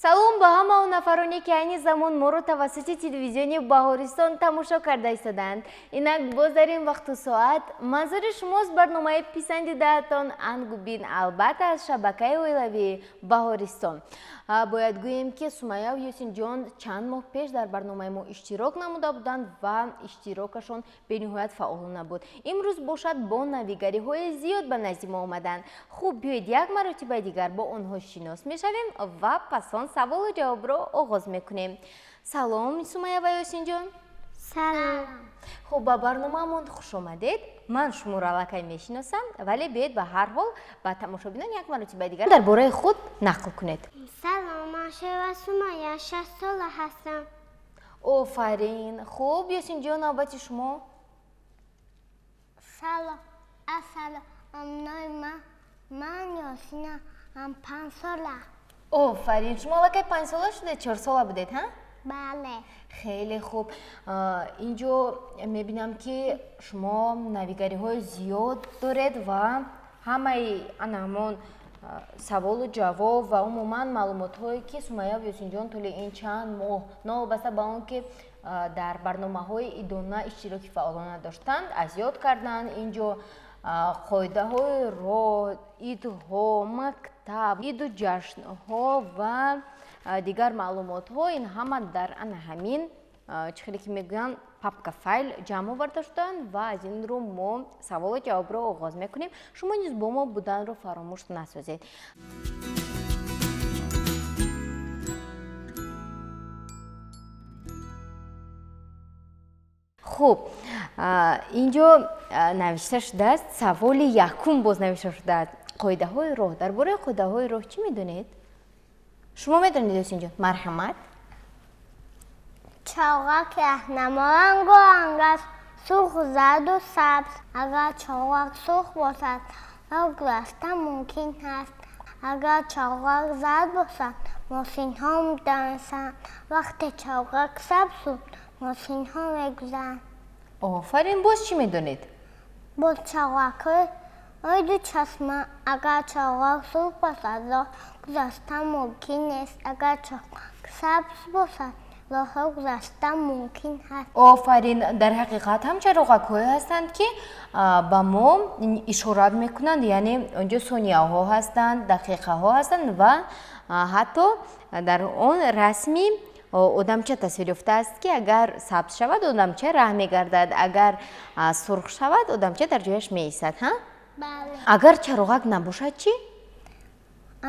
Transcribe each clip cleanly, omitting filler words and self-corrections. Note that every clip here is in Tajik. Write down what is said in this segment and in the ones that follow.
Салом ба ҳама он нафароне, ки айни замон моро тавассути телевизиони Баҳористон тамошо карда истодаанд. Инак боз дар ин вақту соат манзури шумост барномаи писандидаатон Ангубин, албатта аз шабакаи оилавии Баҳористон. Бояд гӯем, ки Сумайяв Ёсинҷон чанд моҳ пеш дар барномаи мо иштирок намуда буданд ва иштирокашон бениҳоят фаъолона буд. Имрӯз бошад бо навигариҳои зиёд ба назди мо омаданд. Хуб, биёед як маротибаи дигар бо онҳо шинос мешавем ва пас он саволу ҷавобро оғоз мекунем. Салом, Сумайя ва Ёсинҷон. Салом. Хуб, ба барномаамон хуш омадед. Ман шуморо аллакай мешиносам, вале биёед ба ҳар ҳол ба тамошобинон як маротибаи дигар дар бораи худ нақл кунед. Салом, ман Шева Сумайя, 6 сола ҳастам. Офарин. Хуб, Ёсинҷон, навбати шумо. Салом, ассалом, номи ман Ёсина, ам 5 сола. Офарин, шумо аллакай 5 сола шудед, 4 сола будед, ҳа? Бале. Хеле хуб. Инҷо мебинам, ки шумо навигариҳои зиёд доред ва ҳамаи ана ҳамон саволу ҷавоб ва умуман маълумотҳое, ки Сумайяв Ёсинҷон тӯли ин чанд моҳ, новобаста ба он ки дар барномаҳои идона иштироки фаъолона доштанд, аз ёд карданд. Инҷо қоидаҳои роҳ, идҳо, мактаб, иду ҷашнҳо ва дигар маълумотҳо, ин ҳама дар ана ҳамин, чӣ хеле ки мегӯянд, папка, файл ҷамъ оварда шуданд ва аз ин рӯ мо саволу ҷавобро оғоз мекунем. Шумо низ бо мо буданро фаромӯш насозед. Хуб, инҷо навишта шудааст, саволи якум боз навишта шудааст: қоидаҳои роҳ. Дар бораи қоидаҳои роҳ чӣ медонед? Шумо медонед, Ёсинҷон? Марҳамат. Чароғак раҳнамо рангоранг аст: сурх, зарду сабз. Агар чароғак сурх бошад, роҳ гузаштан мумкин аст. Агар чароғак зард бошад, мошинҳо медонистанд. Вақте чароғак сабз шуд, мошинҳо мегузаранд. Офарин. Боз чӣ медонед? Боз чароғакҳои ду чашма. Агар чароғак сурх бошад, роҳ гузаштан мумкин нест. Агар чароғак сабз бошад, роҳҳо гузаштан мумкин аст. Офарин. Дар ҳақиқат ҳам чароғакҳое ҳастанд, ки ба мо ишорат мекунанд, яъне онҷо сонияҳо ҳастанд, дақиқаҳо ҳастанд ва ҳатто дар он расми одамча тасвир ёфтааст, ки агар сабз шавад, одамча раҳ мегардад, агар сурх шавад, одамча дар ҷояш меистад, ҳа? Бале. Агар чароғак набошад, чӣ?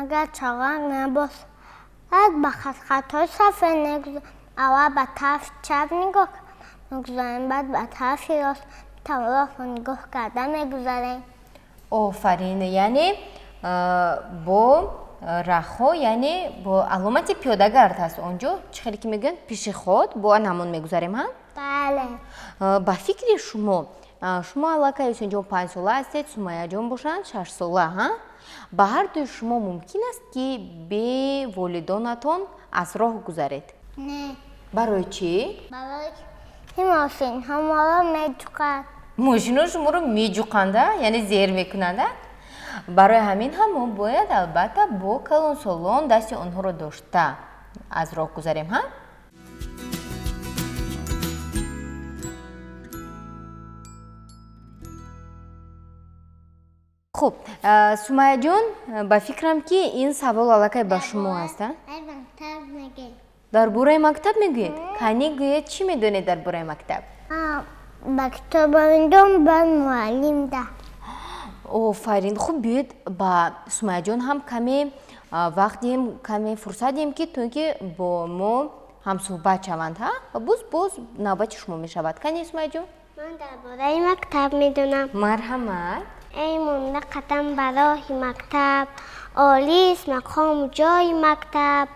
Агар чароғак набошад, ба хатхатҳои сафед мегузарем. Аввал ба тарафи чап нигоҳ мегузарем, баъд ба тарафи рост роҳро нигоҳ карда мегузарем. Офарин. Яъне бо раҳҳо, яъне бо аломати пиёдагард ҳаст он ҷо, чӣ хеле ки мегӯянд, пешеход, бо ан ҳамон мегузарем, ҳа? Бале. Ба фикри шумо, шумо аллакай, Ёсинҷон, 5 сола ҳастед, Сумайяҷон бошанд 6 сола, ҳа? Ба ҳар дуи шумо мумкин аст, ки бе волидонатон аз роҳ гузаред? Не. Барои чӣ? Барои ки мошинҳо моро меҷуқанд. Мошинҳо шуморо меҷуқанда, яъне зер мекунанда. Барои ҳамин ҳам мо бояд албатта бо калонсолон дасти онҳоро дошта аз роҳ гузарем, ҳа? Хуб, Сумайяҷон, ба фикрам, ки ин савол аллакай ба шумо аст. Дар бораи мактаб мегӯед? Кани, гӯед, чӣ медонед дар бораи мактаб? Мактаб мерафтам ба муаллим да. Офарин. Хуб, биёед ба Сумайяҷон ҳам каме вақт диҳем, каме фурсат диҳем, ки то ин ки бо мо ҳамсӯҳбат шаванд, ҳа? Ва боз навбати шумо мешавад. Кани, Сумайяҷон. Ман дар бораи мактаб медонам. Марҳамат. Эй монда қадам ба роҳи мактаб, олист мақому ҷои мактаб.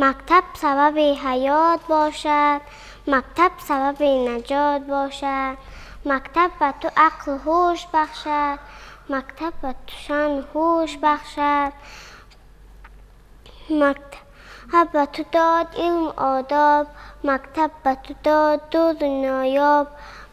Мактаб сабаби ҳаёт бошад, мактаб сабаби наҷот бошад. Мактаб ба ту ақлу ҳуш бахшад, мактаб ба ту шаъну ҳуш бахшад. Мактаб ба ту дод илму одоб, мактаб ба ту дод дуру ноёб.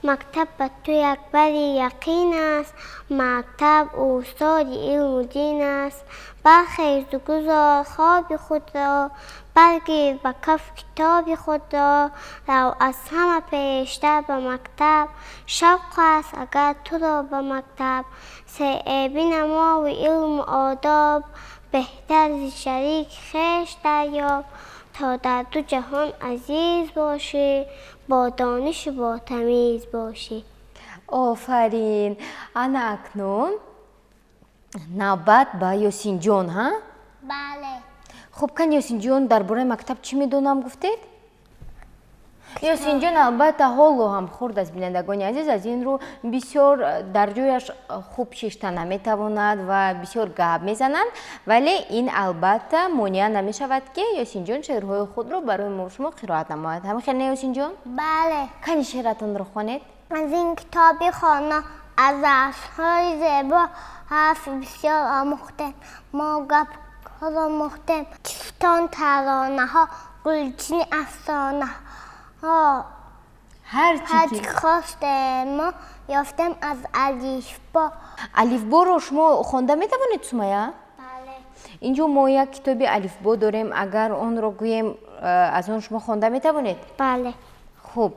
Мактаб ба ту як бари яқин аст, мактаб устоди илму дин аст. Бархез ва гузор хоби худро, баргир ба каф китоби худро, рав аз ҳама пештар ба мактаб, шавқ аст агар туро ба мактаб, се бинамои илму одоб, беҳтар зи шарики хеш дарёб, то дар ду ҷаҳон азиз бошӣ, бо донишу бо тамиз бошӣ. Офарин! Ана акнун навбат ба Ёсинҷон, ҳа? Бале. Хуб, кани, Ёсинҷон, дар бораи мактаб чӣ медонам гуфтед? Ёсинҷон, албатта, ҳоло ҳам хурд аст, бинандагони азиз, аз ин рӯ бисёр дар ҷояш хуб шишта наметавонад ва бисёр гап мезананд, вале ин, албатта, монеа намешавад, ки Ёсинҷон шеърҳои худро барои мо шумо қироат намояд. Ҳамин хел, не, Ёсинҷон? Бале. Кани, шеъратонро хонед. Аз ин китоби хона, аз дарсҳои зебо ҳарфи бисёр омӯхтем, мо гапҳоро омӯхтем, чистон таронаҳо, гулчини афсонаҳо. Ҳарчи ҳарчи хостем, мо ёфтем аз алифбо. Алифборо шумо хонда метавонед, Сумая? Бале. Инҷо мо як китоби алифбо дорем, агар онро гӯем, аз он шумо хонда метавонед? Бале. Хуб,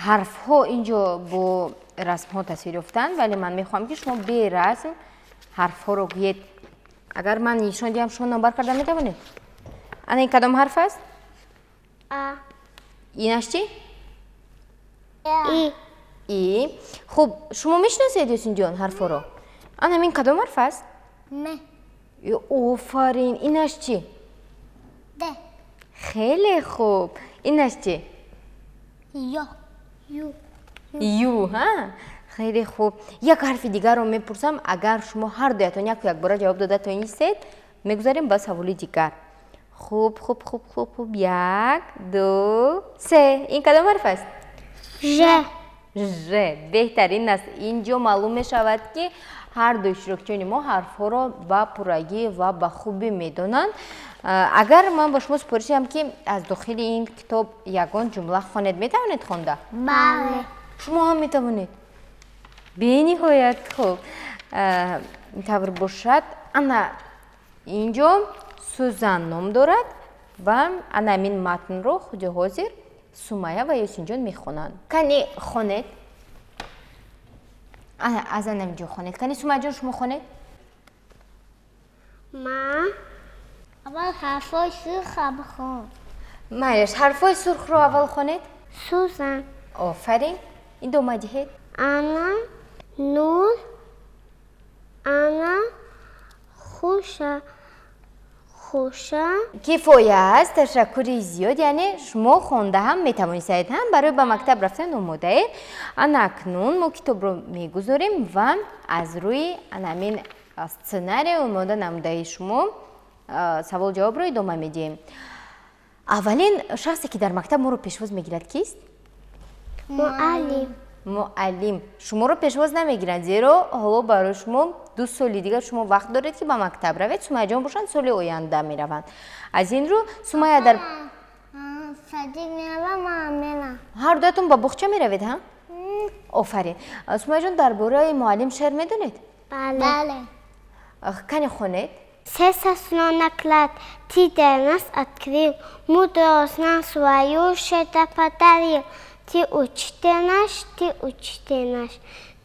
ҳарфҳо инҷо бо расмҳо тасвир ёфтанд, вале ман мехоҳам, ки шумо бе расм ҳарфҳоро гӯед. Агар ман нишон диҳам, шумо номбар карда метавонед? Ана, ин кадом ҳарф аст? А. Инаш чӣ? И. И. Хуб, шумо мешиносед, Ёсинҷон, ҳарфҳоро? Ана, ин кадом ҳарф аст? М. Офарин! Инаш чӣ? Д. Хеле хуб! Инаш чӣ? Ё, Ю. Ю, ҳа, хеле хуб. Як ҳарфи дигарро мепурсам, агар шумо ҳар дуятон яку якбора ҷавоб дода тонистед, мегузарем ба саволи дигар. Хуб, хуб, хуб, хуб, хуб, як, ду, се, ин кадом ҳарф аст? Ж. Ж, беҳтарин аст. Инҷо маълум мешавад, ки ҳар ду иштирокчиёни мо ҳарфҳоро ба пуррагӣ ва ба хубӣ медонанд. Агар ман ба шумо супориш диҳам, ки аз дохили ин китоб ягон ҷумла хонед, метавонед хонда? Бале. Шумо ҳам метавонед? Бениҳоят хуб! Ин тавр бошад, ана инҷо Сӯзан ном дорад ва ана ҳамин матнро худи ҳозир Сумая ва Ёсинҷон мехонанд. Кани, хонед, аз ана инҷо хонед. Кани, Сумаяҷон, шумо хонед. Ма аввал ҳарфҳои сурхро бихон. Майлаш, ҳарфҳои сурхро аввал хонед. Сӯзан. Офарин, идома диҳед. Ана нур, ана хуша, хуша. Кифоя аст, ташаккури зиёд. Яъне шумо хонда ҳам метавонистед, ҳам барои ба мактаб рафтан омодаед. Ана акнун мо китобро мегузорем ва аз рӯи ана ҳамин сценария омода намудаи шумо савол ҷавобро идома медиҳем. Аввалин шахсе, ки дар мактаб моро пешвоз мегирад, кист? Муаллим. Муаллим шуморо пешвоз намегиранд, зеро ҳоло барои шумо 2 соли дигар шумо вақт доред, ки ба мактаб равед. Сумаяҷон бошанд, соли оянда мераванд. Аз ин рӯ, Сумая, дар Садик меравам, ман мерам. Ҳар дуятон ба боғча меравед, ҳа? Офарин! Сумаяҷон, дар бораи муаллим шеър медонед? Бале. Кани, хонед. Се сосну наклад ты для нас открыл, мудрость нам свою щедро подарил. Ты учитель наш, ты учитель наш.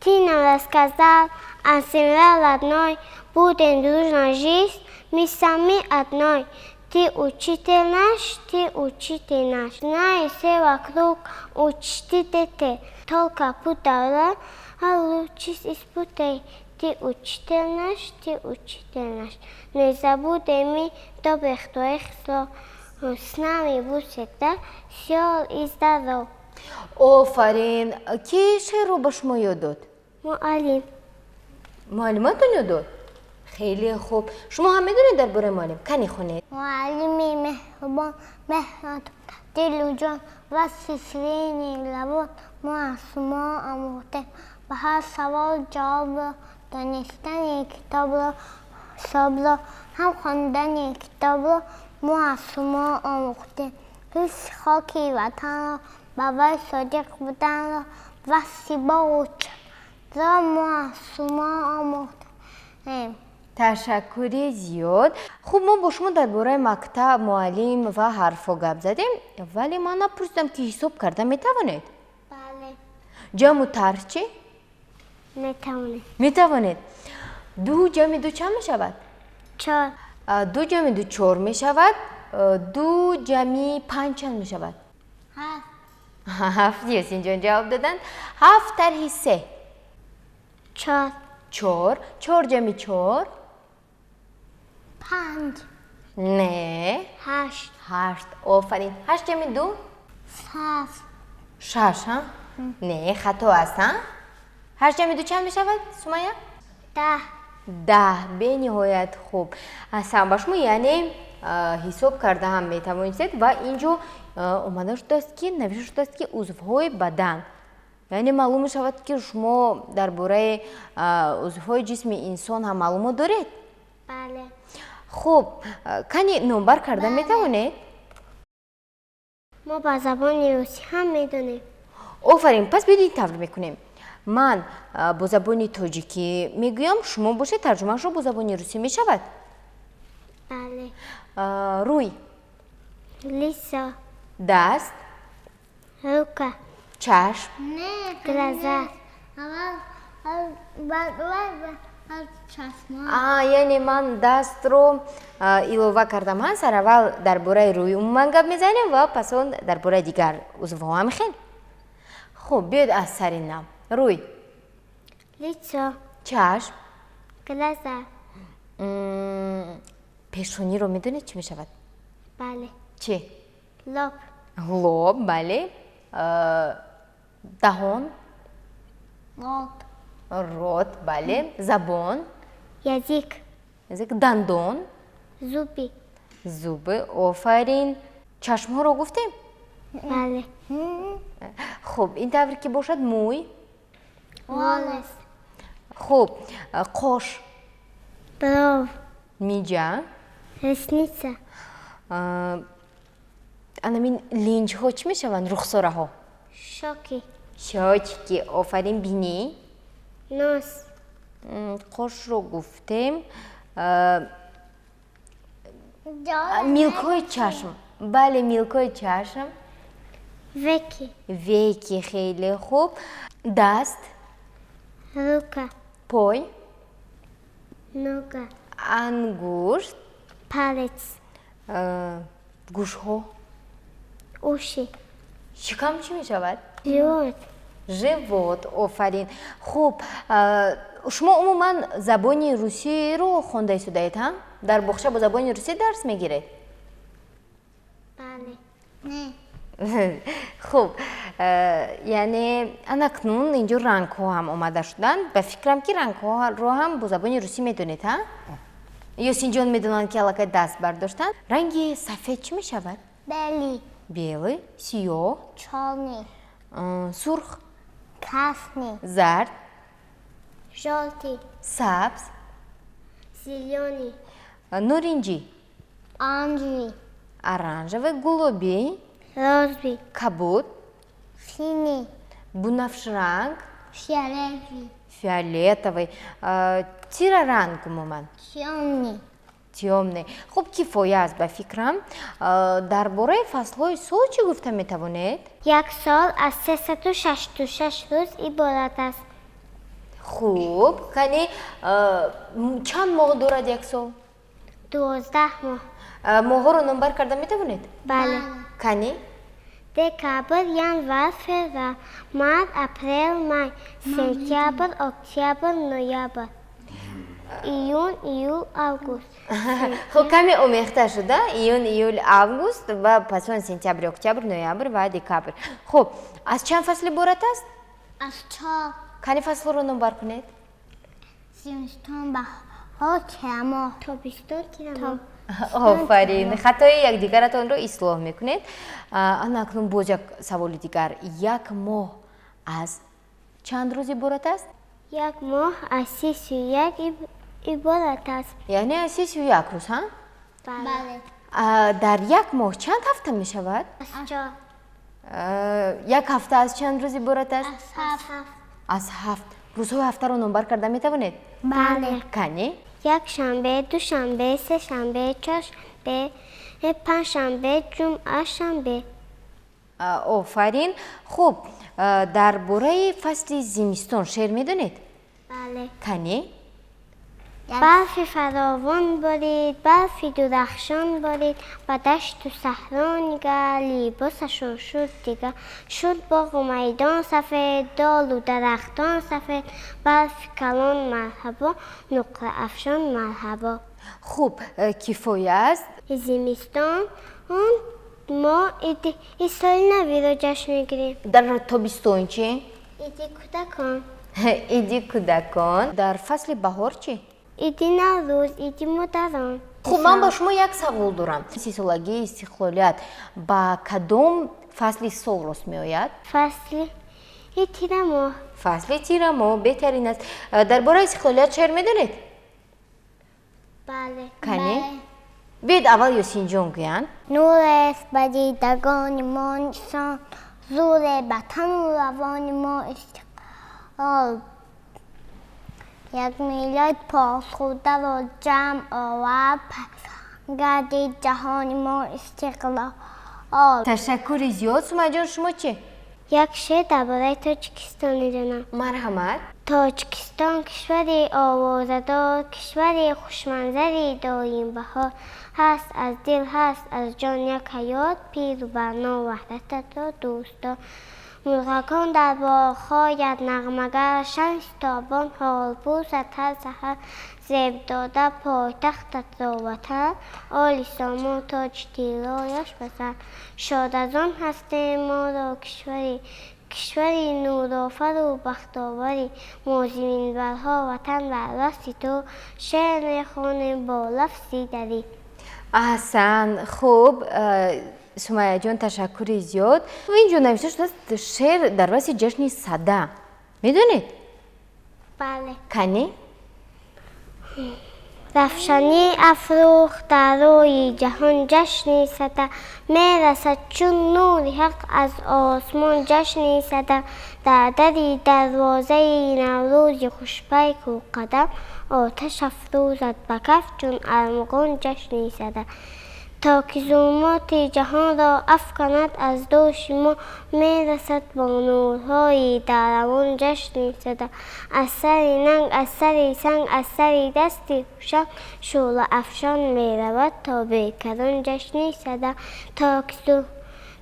Ты нам рассказал о земле родной, будем дружно жить мы сами одной. Ты учитель наш, ты учитель наш. Знай все вокруг, учти детей. Только путь добра, а лучше из путей. Ты учитель наш, ты учитель наш. Не забудем мы добрых твоих слов. С нами будь всегда сил и здоров. Офарин! Ки шеърро ба шумо ёд дод? Муаллим. Муаллиматон ёд дод? Хеле хуб. Шумо ҳам медонед дар бораи муаллим? Кани, хонед. Муаллими меҳрубон, меҳрат дилу ҷон ва ширини лабон, мо аз шумо омӯхтем ба ҳар савол ҷавобро, донистани китобро, ҳисобро, ҳам хондани китобро мо аз шумо омӯхтем, ҳифзи хоки ватанро, ба вай содиқ буданро, васфи боғу чаманро мо аз шумо омӯхтем. Ташаккури зиёд. Хуб, мо бо шумо дар бораи мактаб, муаллим ва ҳарфҳо гап задем, вале ман напурсидам, ки ҳисоб карда метавонед? Бале. Ҷамъу тарҳ чӣ? Метавонем. Метавонед. Ду ҷамъи ду чанд мешавад? Чор. Ду ҷамъи ду чор мешавад. Ду ҷамъи панҷ чанд мешавад? Ҳафт. Ҳафт. Ёсинҷон ҷавоб доданд. Ҳафт тарҳи се? Чор. Чор. Чор ҷамъи чор? Панҷ. Не. Ҳашт. Ҳашт, офарин. Ҳашт ҷамъи ду? Шаш. Шаш, ҳа? Не, хато аст, ҳа? Ҳашт ҷамъи ду чанд мешавад, Сумая? 10. 10. Бениҳоят хуб. Аҳсан ба шумо, яъне ҳисоб карда ҳам метавонистед. Ва ин ҷо омада шудааст, ки навишта шудааст, ки узвҳои бадан, яъне маълум мешавад, ки шумо дар бораи узвҳои ҷисми инсон ҳам маълумот доред? Бале. Хуб, кани номбар карда метавонед? Мо ба забони русӣ ҳам медонем. Офарин. Пас биёед, ин тавр мекунем: ман бо забони тоҷикӣ мегӯям, шумо бошед, тарҷумаашро бо забони русӣ. Мешавад? Бале. Рӯй. Лицо. Даст. Рука. Чашм. Глаза. Яъне ман дастро илова кардам, ҳа? Сараввал дар бораи рӯй умуман гап мезанем ва пас он дар бораи дигар узвҳо ҳам хел. Хуб, биёед аз сари нав. Рӯй. Лицо. Чашм. Глаза. Пешониро медонед, чӣ мешавад? Бале. Чӣ? Лоб. Лоб, бале. Даҳон. Рот. Рот, бале. Забон. Язык. Язык. Дандон. Зубы. Зубы, офарин. Чашмҳоро гуфтем? Бале. Хуб, ин тавр ки бошад, мӯй. Волос. Хуб, қош. Бровь. Миҷа. Ресница. Анамин линҷҳо чӣ мешаванд, рухсораҳо? Щёки. Щёчки, офарин. Бинӣ. Нос. Қошро гуфтем. Милкҳои чашм, бале, милкҳои чашм. Веки. Веки, хеле хуб. Даст. Рука. Пой. Нога. Ангушт. Палец. Гӯшҳо. Уши. Шикам чӣ мешавад? Живот. Живот, офарин. Хуб, шумо умуман забони русиро хонда истодаед, ҳа? Дар боғча бо забони русӣ дарс мегиред? Бале. Хуб, яъне анакнун инҷо рангҳо ҳам омада шуданд. Ба фикрам, ки рангҳоро ҳам бо забони русӣ медонед, ҳа? Ёсинҷон медонанд, ки аллакай даст бардоштанд. Ранги сафед чӣ мешавад? Белый. Белый. Сиёҳ. Чёрный. Сурх. Красный. Зард. Жёлтый. Сабз. Зелёный. Норинҷӣ. Оранжевый. Оранжевый. Гулобӣ. Розовый. Кабуд. Синий. Бунафшранг. Фиолетовый. Фиолетовый. Тираранг умуман. Тёмный. Тёмный. Хуб, кифоя аст, ба фикрам. Дар бораи фаслҳои сол чӣ гуфта метавонед? Як сол аз 366 рӯз иборат аст. Хуб, кани, чанд моҳ дорад як сол? 12 моҳ. Моҳҳоро номбар карда метавонед? Бале. Кани. Декабр, январ, феврал, март, апрел, май, сентябр, октябр, ноябр, июн, июл, август. Хуб, каме омехта шуда: июн, июл, август ва пас он сентябр, октябр, ноябр ва декабр. Хуб, аз чанд фасл иборат аст? Аз чор. Кани, фаслҳоро номбар кунед. Зимистон, баҳор, тирамоҳ, тобистон, тирамоҳ. Офарин, хатои якдигаратонро ислоҳ мекунед. Ана акнун боз як саволи дигар: як моҳ аз чанд рӯз иборат аст? Як моҳ аз 31 иборат аст. Яъне аз 31 рӯз, ҳа? Бале. Дар як моҳ чанд ҳафта мешавад? Аз чор. Як ҳафта аз чанд рӯз иборат аст? Аз ҳафт. Аз ҳафт. Рӯзҳои ҳафтаро номбар карда метавонед? Бале. Кани. Якшанбе, душанбе, сешанбе, чоршанбе, панҷшанбе, ҷумъа, шанбе. Офарин. Хуб, дар бораи фасли зимистон шеър медонед? Бале. Кане? Барфи фаровон борид, барфи дурахшон борид, ба дашту саҳро нигар, либосашон шуд дигар. Шуд боғу майдон сафед, долу дарахтон сафед, барфи калон марҳабо, нуқраафшон марҳабо. Хуб, кифоя аст. Зимистон он мо иди соли навиро ҷашн мегирем. Дар тобистон чӣ? Иди кӯдакон. Иди кӯдакон. Дар фасли баҳор чӣ? Иди Наврӯз, иди модарон. Хуб, ман ба шумо як савол дорам. 30-солагии истиқлолият ба кадом фасли сол рост меояд? Фасли тирамоҳ. Фасли тирамоҳ беҳтарин аст. Дар бораи истиқлолият шеър медонед? Бале. Кане? Биёед, аввал Ёсинҷон гӯянд. Нурест ба дидагони мо нишон, зуре ба тану равони мо истиқлол. Як миллат посхӯрдаро ҷамъ овард, гардид ҷаҳони мо истиқлол. Ташаккури зиёд. Сумайяҷон, шумо чӣ? Як шеър дар бораи Тоҷикистон медонам. Марҳамат. Тоҷикистон кишвари овозадор, кишвари хушманзари доимбаҳор. Ҳаст аз дил, ҳаст аз ҷон як ҳаёт, пиру барно ваҳдататро дӯстдор. Мурғакон дар боғҳоят нағмагар, шамси тобон ҳолпӯсат ҳар саҳар. Зеб дода пойтахтатро ватан, оли сомон тоҷи тиллояш ба сар. Шод аз он ҳастем моро кишвари, кишвари нурофару бахтоварӣ. Мо зиминбарҳо ватан бар васфи ту шеър мехонем бо лафзи дарӣ. Аҳсан. Хуб, Сумайяҷон, ташаккури зиёд. Инҷо навишта шудааст шеър дар васфи ҷашни Сада. Медонед? Бале. Кане? Равшанӣ афрӯхт дар рӯи ҷаҳон ҷашни Сада, мерасад чун нури ҳақ аз осмон ҷашни Сада. Дар дари дарвозаи Наврӯзи хушпайку қадам, оташ афрӯзад ба каф чун армуғон ҷашни Сада. То ки зулмоти ҷаҳонро афканад аз дӯши мо, мерасад бо нурҳои даравон ҷашни Сада. Аз сари нанг, аз сари санг, аз сари дасти хушанг, шӯълаафшон меравад то бекарон ҷашни Сада.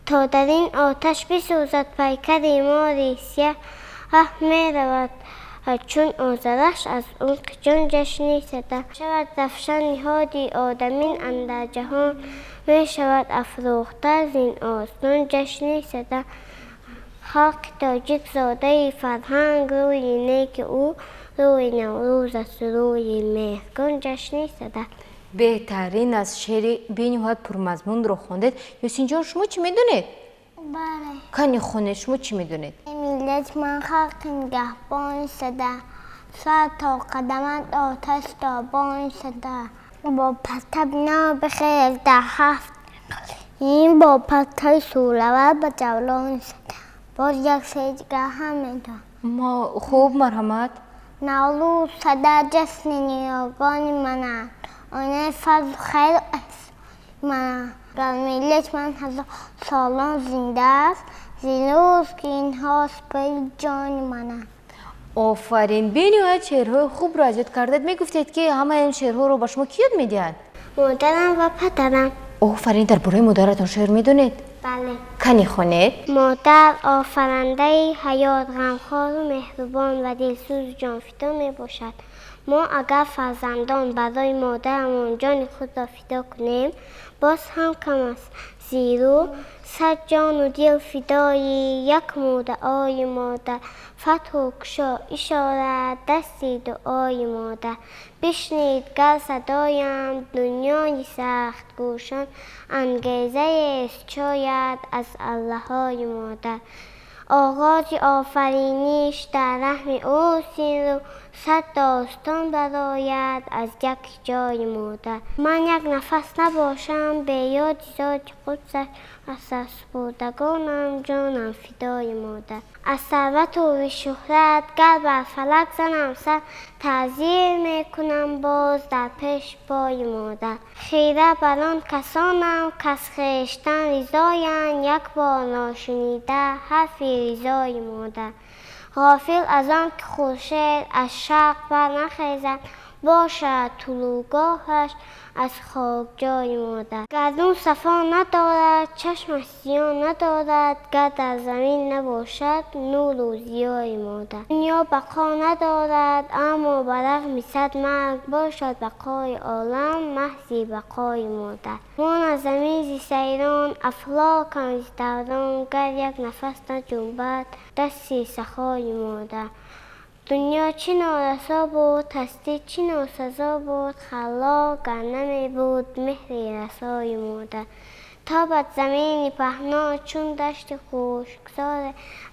То дар ин оташ бисӯзад пайкари мори сиёҳ, меравад чун озарахш аз умқи ҷон ҷашни Сада. Шавад равшан ниҳоди одамин андар ҷаҳон, мешавад афрӯхта зин осмон ҷашни Сада. Халқи тоҷик зодаи фарҳанг, рӯи неки ӯ рӯи Наврӯз аст, рӯи меҳргон ҷашни Сада. Беҳтарин аз шеъри бениҳоят пурмазмунро хондед. Ёсинҷон, шумо чӣ медонед? Бале. Кани, хонед, шумо чӣ медонед? Миллати ман, халқи нигаҳбони Сада, сар то қадамат оташ тобони Сада. Бо партави нав бихез дар ҳафт ин, бо партави шӯълавар ба ҷавлони Сада. Боз як шеъри дигар ҳам медонам. Хуб, марҳамат. Наврӯз Сада ҷашни ниёгони ман аст, оинаи фазлу хайру эҳсони ман аст. Гар миллати ман ҳазор солон зинда аст, зин рӯз ки инҳо сипари ҷони ман аст. Офарин, бениҳоят шеърҳои хубро аз ёд кардед. Мегуфтед, ки ҳамаи ин шеърҳоро ба шумо кӣ ёд медиҳад? Модарам ва падарам. Офарин. Дар бораи модаратон шеър медонед? Бале. Кани, хонед. Модар офарандаи ҳаёт, ғамхору меҳрубон ва дилсӯзу ҷонфидо мебошад. Мо агар фарзандон барои модарамон ҷони худро фидо кунем, боз ҳам кам аст, зеро сад ҷону дил фидои як мудаои модар. Фатҳу кушо ишорат дасти дуои модар. Бишнид гар садоям дунёи сахтгӯшон, ангезаест шояд аз аллаҳои модар. Оғози офариниш дар раҳми ӯст ин рӯ. Сад достон барояд аз як ҷои модар. Ман як нафас набошам бе ёди зоти қудсаш, аз сарсупурдагонам ҷонам фидои модар. Аз сарвату шӯҳрат гар бар фалак занам сар, таъзир мекунам боз дар пеши пои модар. Хира бар он касонам кас хештан ризоянд, як бор ношунида ҳарфи ризои модар. Ғофил аз он ки хуршед аз шарқ барнахезад, бошад тулӯгоҳаш аз хокҷои модар. Гардун сафо надорад, чашмаш зиён надорад, гар дар замин набошад нуру зиёи модар. Дунё бақо надорад, аммо ба рағми сад марг бошад бақои олам маҳзи бақои модар. Монад замин зи сайрон, афлокам зи даврон, гар як нафас наҷунбад дасти сахои модар. Дунё чӣ норасо буд, ҳастӣ чӣ носазо буд, халлоқ гар намебуд меҳри расои модар. Тобад замини паҳно чун дашти хушксоре,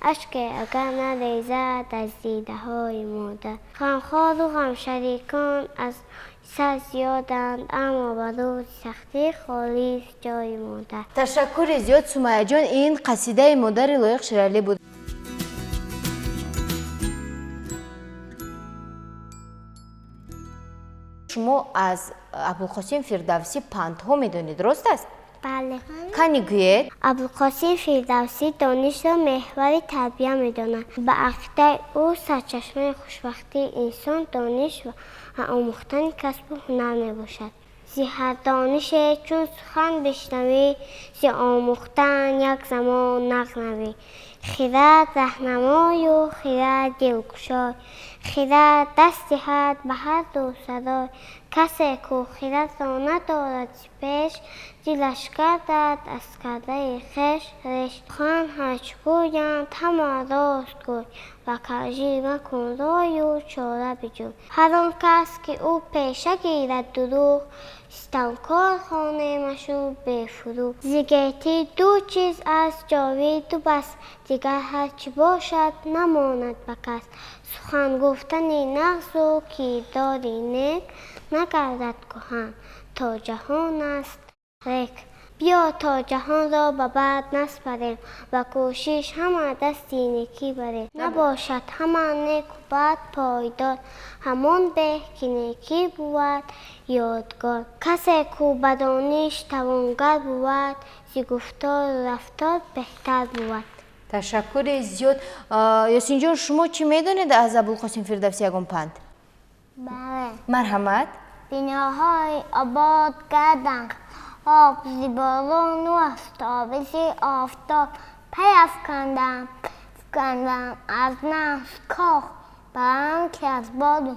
ашке агар нарезад аз дидаҳои модар. Ғамхору ғамшарикон аз сар зиёданд, аммо ба рӯзи сахтӣ холист ҷои модар. Ташаккури зиёд, Сумайяҷон. Ин қасидаи модари Лоиқ Шералӣ буд. Шумо аз Абулқосим Фирдавсӣ пандҳо медонед, рост аст? Бале. Кани гӯед? Абулқосим Фирдавсӣ донишро меҳвари тарбия медонад. Ба ақидаи ӯ сарчашмаи хушбахтии инсон дониш ва омӯхтани касбу ҳунар мебошад. Зи ҳар донише чун сухан бишнавӣ, зи омӯхтан як замон нағнавӣ. Хирад раҳнамою хирад дилкушой, хирад даст диҳад ба ҳар ду сарой. Касе ку хирадро надорад зи пеш, дилаш гардад аз кардаи хеш реш. Сухан ҳарчи гӯянд ҳама рост гӯй, ва кажӣ макун рою чора биҷӯй. Ҳар он кас ки ӯ пеша гирад дурӯғ, ситамкор хонемашу бефурӯғ. Зи гетӣ ду чиз аст ҷовиду бас, дигар ҳар чӣ бошад намонад ба кас. Сухан гуфтани нағзу кирдори нек, нагардад кӯҳан то ҷаҳон аст рек. Биё то ҷаҳонро ба бад наспарем, ва кӯшиш ҳама дасти некӣ барем. Набошад ҳама неку бад пойдор, ҳамон беҳ ки некӣ бувад ёдгор. Касе ку ба дониш тавонгар бувад, зи гуфтору рафтор беҳтар бувад. Ташаккури зиёд. Ёсинҷон, шумо чӣ медонед аз Абулқосим Фирдавсӣ ягон панд? Бале. Марҳамат. Биноҳои обод гарданд, об зи борону аз тобиши офтоб. Пай афкандам, афкандам аз нафс коҳ, барам ки аз боду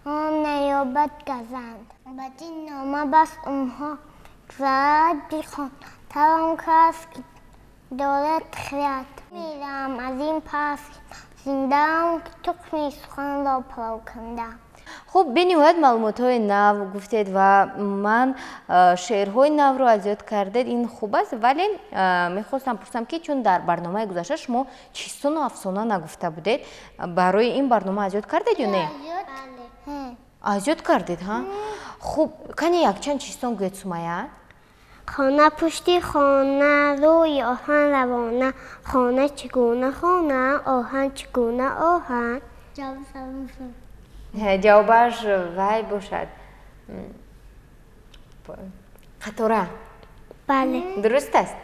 он наёбад газанд. Ба дин нома бас онҳо гузарад бихон, тавон кас ки дорад хирад. Мирам аз ин пас зиндаам, ки тухми суханро парокандам. Хуб, бениҳоят маълумотҳои нав гуфтед ва ман шеърҳои навро аз ёд кардед, ин хуб аст, вале мехостам пурсам ки чун дар барномаи гузашта шумо чистону афсона нагуфта будед, барои ин барнома аз ёд кардед ё не? Аз ёд кардед, ҳа? Хуб, кани якчанд чистон гӯед, Сумайя? Хона пушти хона рӯи оҳан равона, хона чӣ гуна хона, оҳан чӣ гуна оҳан? Ҷавобаш вай бошад. Қатора. Бале. Дуруст аст?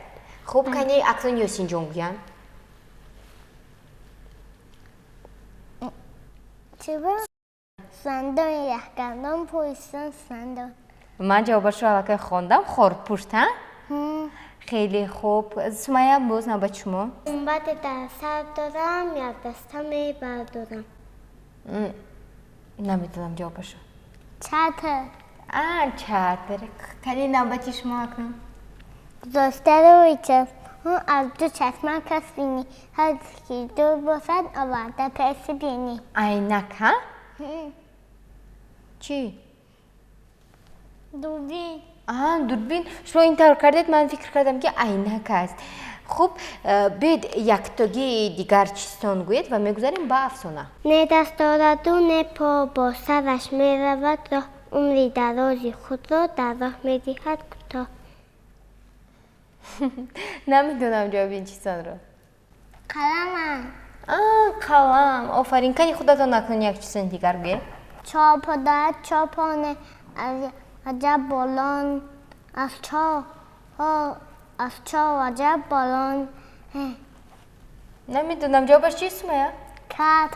Хуб, кани акнун Ёсинҷон гӯянд. Чӣ буд? Сандон яхгандон пӯйсон сандон. Ман ҷавобашро аллакай хондам. Хорпушт, ҳа? Хеле хуб. Сумайя, боз навбати шумо. Гунбаде дар сар дорам, якдаста мебардорам. Наметавонам ҷавобашро. Чатр. Чатр. Кани навбати шумо акнун? Гузошта рӯи чашм, аз ду чашма кас бинӣ, ҳар ки дур бошад оварда пеши бинӣ. Айнак, ҳа? Чӣ? Дурбин. Дурбин. Шумо ин тавр кардед, ман фикр кардам ки айнак аст. Хуб, биёед яктогии дигар чистон гӯед ва мегузарем ба афсона. Не даст дораду не по, бо сараш меравад роҳ, умри дарози худро дар роҳ медиҳад кӯтоҳ. Намедонам ҷавоби ин чистонро. Қаламам. Қалам, офарин. Кани худатон акнун як чистони дигар гӯед. Чопо дорад чопоне, аз аҷаб болон, аз чоҳ аз чоҳ аҷаб болон. Намедонам ҷавобаш чист, Сумая? Кат.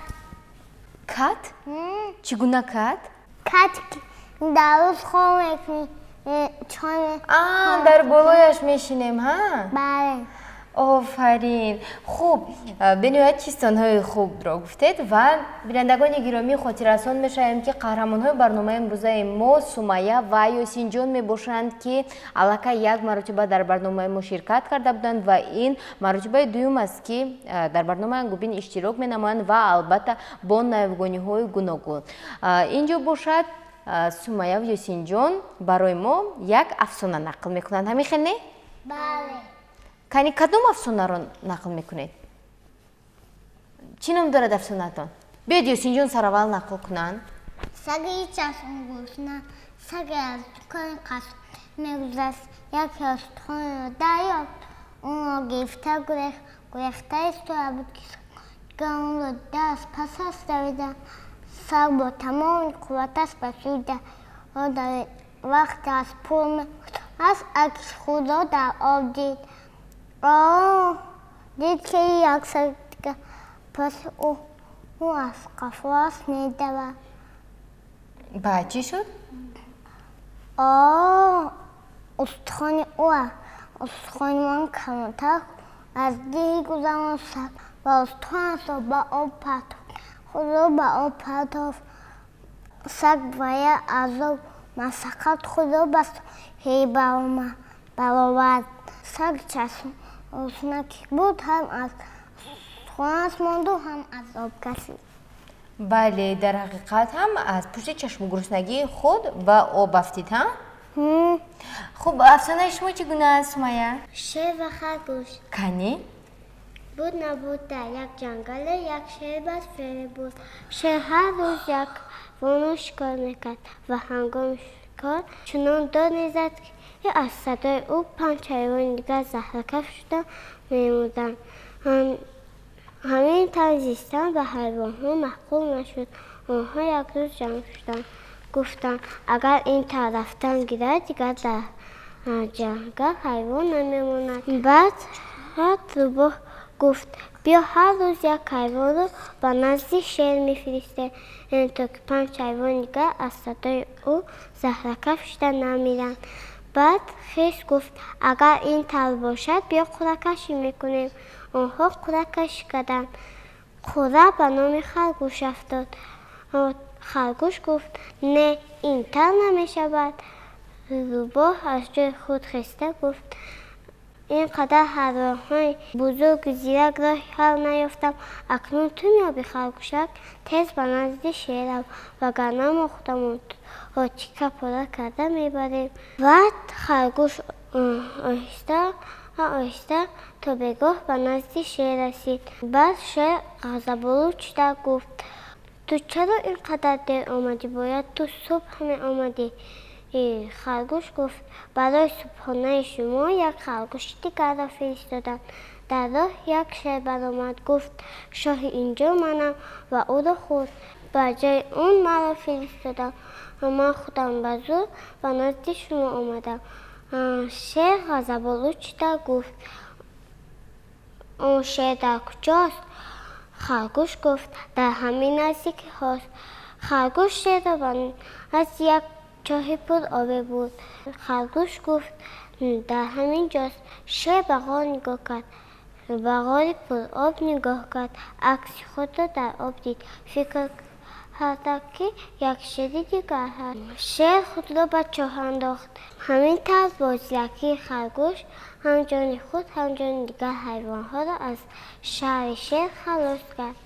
Кат? Чӣ гуна кат? Кат дар рӯз хоб мекунӣ. Дар болояш мешинем, ҳа? Бале. Офарин. Хуб, бениҳоят чистонҳои хубро гуфтед ва бинандагони гиромӣ, хотиррасон мешавем, ки қаҳрамонҳои барномаи имрӯзаи мо Сумая ва Ёсинҷон мебошанд, ки аллакай як маротиба дар барномаи мо ширкат карда буданд ва ин маротибаи дуюм аст, ки дар барномаи Ангубин иштирок менамоянд ва албатта бо навгониҳои гуногун. Ин ҷо бошад, Сумая ва Ёсинҷон барои мо як афсона нақл мекунанд. Ҳамин хел, не? Бале. Кани, кадом афсонаро нақл мекунед? Чӣ ном дорад афсонаатон? Биёед, Ёсинҷон сараввал нақл кунанд. Саги чашмгурусна. Саге аз дукони қасоб мегузашт, яке устухонро дарёфт, онро гирифта гурехт. Гурехта истода буд, ки дигар онро дида, аз пасаш давида. Саг бо тамоми қувваташ ба сӯи дарё давид. Вақте аз пул мегузашт, акси худро дар об дид. Дид, ки як саги дигар паси ӯ аз қафоаш медавад. Баъд чӣ шуд? Устухони ӯ устухони ман калонтар аз диҳи гузарон. Саг ва устухонашро ба об партофт, худро ба об партофт. Саг ба як азоб машаққат худро ба соҳил баровард. Саг чашмгурусна ки буд, ҳам аз устухонаш монду, ҳам аз об кашид. Бале, дар ҳақиқат ҳам аз пушти чашмгуруснагии худ ба об афтид, ҳа? Хуб, афсонаи шумо чӣ гуна аст, Сумая? Шер ва харгӯш. Кани. Буд, набуд, дар як ҷангале як шери бадфеъл буд. Шер ҳар рӯз як ҳайвонро шикор мекард ва ҳангоми шикор чунон дод мезад, ки аз садои ӯ панҷ ҳайвони дигар заҳракаф шуда мемурданд. Ҳамин тавр зистан ба ҳайвонҳо маъқул нашуд. Онҳо як рӯз ҷамъ шуданд, гуфтанд: агар ин тавр рафтан гирад, дигар дар ҷангал ҳайвон намемонад. Баъд рӯбоҳ гуфт: биё, ҳар рӯз як ҳайвонро ба назди шер мефиристем, то ки панҷ ҳайвони дигар аз садои ӯ заҳракаф шуда намиранд. Баъд хирс гуфт: агар ин тавр бошад, биё, қуръакашӣ мекунем. Онҳо қуръакашӣ карданд. Қуръа ба номи харгӯш афтод. Харгӯш гуфт: не, ин тавр намешавад. Рӯбоҳ аз ҷои худ хеста гуфт: ин қадар ҳайвонҳои бузургу зирак роҳи ҳал наёфтам, акнун ту меёбӣ. Харгӯшак, тез ба назди шер рав, вагарна мо худамон туро тикка пора карда мебарем. Баъд харгӯш оҳиста оҳиста то бегоҳ ба назди шер расид. Баъд шер ғазаболуд шуда гуфт: ту чаро ин қадар дер омадӣ? Бояд ту субҳ меомадӣ. Харгӯш гуфт: барои субҳонаи шумо як харгӯши дигарро фиристодам. Дар роҳ як шер баромад, гуфт: шоҳи инҷо манам, ва ӯро хӯрд. Ба ҷои он маро фиристодам ва ман худам ба зур ба назди шумо омадам. Шер ғазаболуд шуда гуфт: он шер дар куҷост? Харгӯш гуфт: дар ҳамин наздикиҳост. Харгӯш шерро ба назди як чоҳи пуробе бурд. Харгӯш гуфт: дар ҳамин ҷост. Шер ба ғор нигоҳ кард, ба ғори пуроб нигоҳ кард, акси худро дар об дид. Фикр кард, ки як шери дигар ҳаст. Шер худро ба чоҳ андохт. Ҳамин тавр бо зиракии харгӯш ҳам ҷони худ, ҳам ҷони дигар ҳайвонҳоро аз шарри шер халос кард.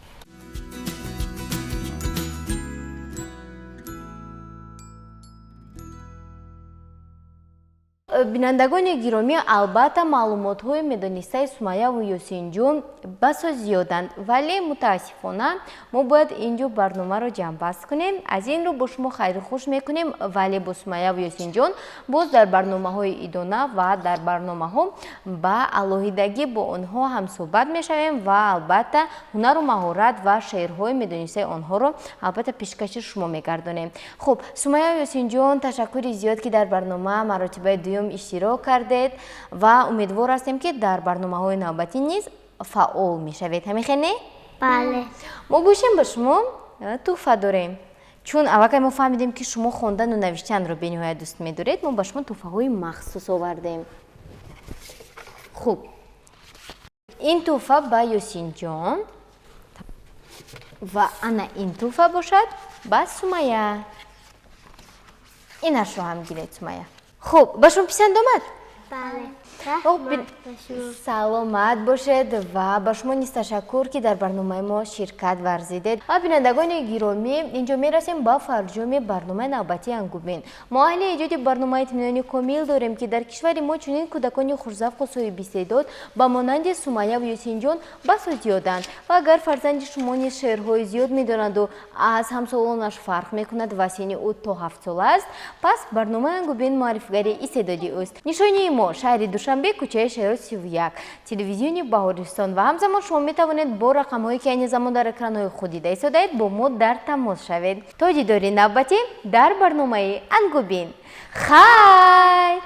Бинандагони гиромӣ, албатта, маълумотҳои медонистаи Сумайяву Ёсинҷон басо зиёданд, вале мутаассифона мо бояд ин ҷо барномаро ҷамъбаст кунем. Аз ин рӯ бо шумо хайру хуш мекунем, вале бо Сумайяву Ёсинҷон боз дар барномаҳои идона ва дар барномаҳо ба алоҳидагӣ бо онҳо ҳамсӯҳбат мешавем ва албатта ҳунару маҳорат ва шеърҳои медонистаи онҳоро албатта пешкаши шумо мегардонем. Хуб, Сумайя, Ёсинҷон, ташаккури зиёд, ки дар барнома маротибаи дуюм иштирок кардед, ва умедвор ҳастем, ки дар барномаҳои навбатӣ низ фаъол мешавед. Ҳамин хел, не? Бале. Мо гӯшем, ба шумо тӯҳфа дорем, чун аллакай мо фаҳмидем, ки шумо хондану навиштанро бениҳоят дӯст медоред. Мо ба шумо тӯҳфаҳои махсус овардем. Хуб, ин тӯҳфа ба Ёсинҷон ва ана ин тӯҳфа бошад ба Сумая. Инашро ҳам гиред, Сумая. Хуб, ба шумо писанд омад? Бале. Саломат бошед ва ба шумо низ ташаккур, ки дар барномаи мо ширкат варзидед. Ва, бинандагони гиромӣ, инҷо мерасем ба фарҷоми барномаи навбатии Ангубин. Мо аҳли эҷоди барнома итминони комил дорем, ки дар кишвари мо чунин кӯдакони хушзавқу соҳибистеъдод ба монанди Сумайяву Ёсинҷон басо зиёданд. Ва агар фарзанди шумо низ шеърҳои зиёд медонаду аз ҳамсолонаш фарқ мекунад ва синни ӯ то 7-сола аст, пас барномаи Ангубин муаррифигари истеъдоди ӯст. Нишонии мо: шаҳри Душанбе, кӯчаи Шеро, 31, телевизиони Баҳористон. Ва ҳамзамон шумо метавонед бо рақамҳое, ки айни замон дар экранҳои худ дида истодаед, бо мо дар тамос шавед. То дидори навбатӣ дар барномаи Ангубин, хайр.